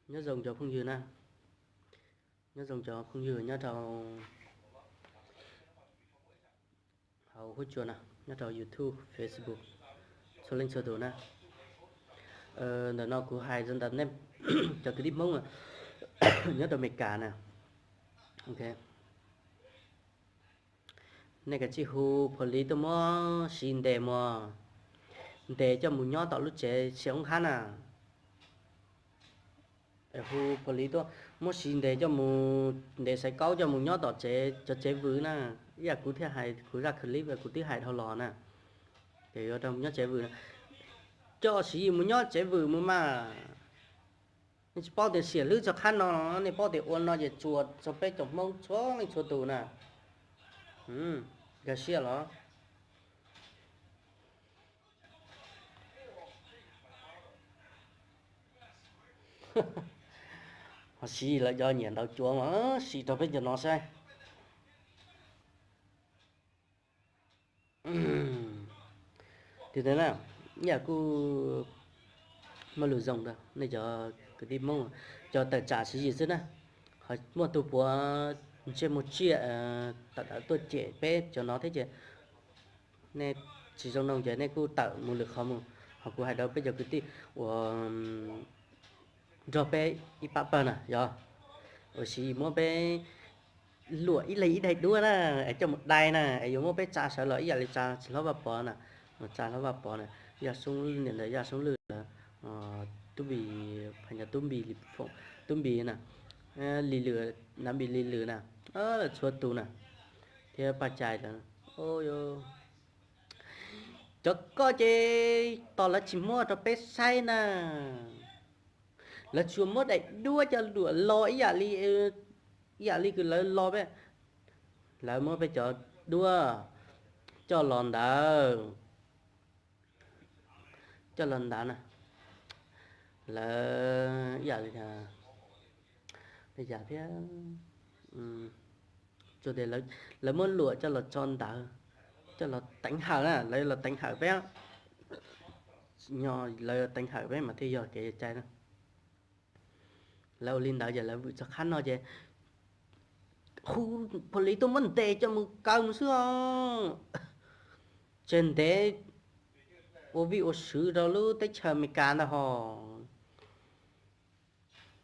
Nyob zoo cov phooj ywg na, nyob zoo cov phooj ywg nyob rau hauv huab cua no, nyob rau YouTube, Facebook, txhua leej txhua tus na. Ntawm no kuv hais ntawm nej cov kwv tij Hmoob nyob rau Amelikas na. Nej kav tsij hu pha li tuaj muab siv ntes mus, ntes coj mus nyob tom lub tsev xiav oob hab na. Hu pha li tuaj muab siv ntes coj mus, ntes xaiv kaub coj mus nyob tom tsev, cov tsev vwm na. Ib yam kuv thiaj hais kuv zaj clip kuv twb hais dhau los na, ces yuav rau mus nyob tsev vwm na. Coj siv mus nyob tsev vwm mus mas. Nej tsis paub tias xiam hlwb txog qhab no, nej paub tias ua no ces tsuas txog peb cov Hmoob txhua leej txhua tus na. Nkag siab los? Ho siv lawv cov nyiam ntaus cuav mas siv rau peb cov no saib. Tiag tiag na, ib yam kuj muaj lus zoo rau nej cov kwv tij Hmoob, cov tawm tsam siv yim xwb na. Ho muaj tus puav ntsej muag tsiaj tawm tawm tuaj cem peb cov no thiab ces nej tsis zoo no ces nej kuj tawm mus lwm qhov mus. Ho kuv hais rau peb cov kwv tij uas nrog peb ib pab pawg na yog, uas siv yim muab peb luam ib leeg ib daim duab na, es coj mus dai na, es yuav muab peb tsa sawv los ib yam li tsa txiv hlob Vaj Pov na, tsa hlob Vaj Pov na, Yaj Soob, niam ntawd Yaj Soob Lwj, Tub Npis, phas nyas Tub Npis, Tub Npis na, Lis Lwm, Nav Npis Lis Lwm na, txhua tus na, thiab Paj Cai lawm. Cov ko ces tos lawv tsis muab rau peb saib na. Lawv tsuas muab daim duab coj luam los ib yam li, ib yam li kws lawv los peb, lawv muab peb cov duab coj los ntawd, coj los ntawd na, lawv ib yam li, ib yam thiab, lawv muab luam coj los tso ntawd, coj los teev hawm na, lawv los teev hawm peb, lawv teev hawm peb mas thiaj yog kev cai na. Lawv ua li ntawd ces lawv vwm txog qhab no ces hu pha li tuaj muab ntes coj mus kaw mus xwb os. Tseg ntev ua vij ua sw rau lub teb chaws Amelikas ntag hos.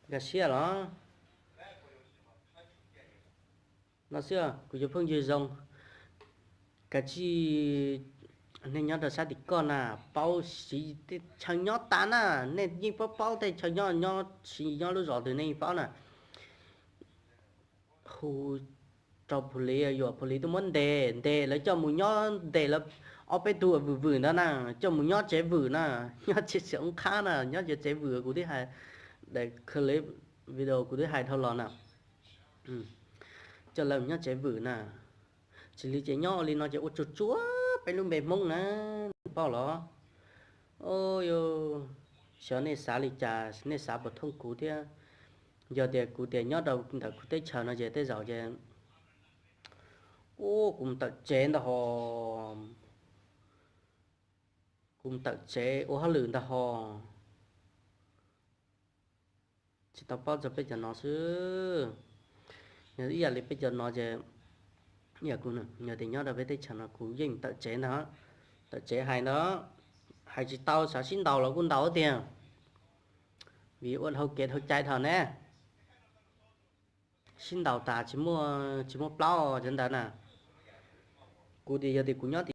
Nkag siab los? No xwb, kuv cov phooj ywg zoo, kav tsij, nej nyob rau sab tim koj na, paub siv chaw nyob tas na, nej yeej paub paub tej chaw nyob, nyob siv nyob lub zos twg nej yeej paub na. Hu rau pha li, yuam pha li tuaj muab ntes, ntes lawv coj mus nyob, ntes lawv ob peb tug vwm vwm ntawd na, coj mus nyob tsev vwm na, nyob tsev xiav oob qhab na, nyob tsev vwm kuv twb hais, daim clip video kuv twb hais dhau los na. Coj lawv nyob tsev vwm na. Tsis li ces nyob li no ces ua tsuag tsuag peb lub npe Hmoob na, nej paub los? Xyov nej xav li cas, nej xav puas thooj kuv thiab. Yog tias kuv tias nyob rau ntawm kuv teb chaws no ces tej zaum ces, u, kuv mus tawm tsev ntag hos. Kuv mus tawm tsev ua hauj lwm ntag hos. Tsis tau paub txog peb cov no xwb. Yog ib yam li peb cov no ces, ib yam kuv, yog tias nyob rau peb teb chaws no kuv yeej tawm tsev ntag. Tawm tsev hais ntag, hais tsis tau, xav sib ntaus los kuj ntaus tiag, vim ua dhau kev dhau cai dhau ne. Sib ntaus tas tsis muaj, tsis muaj plaub cov ntawd na. Kuv tias yog tias kuv nyob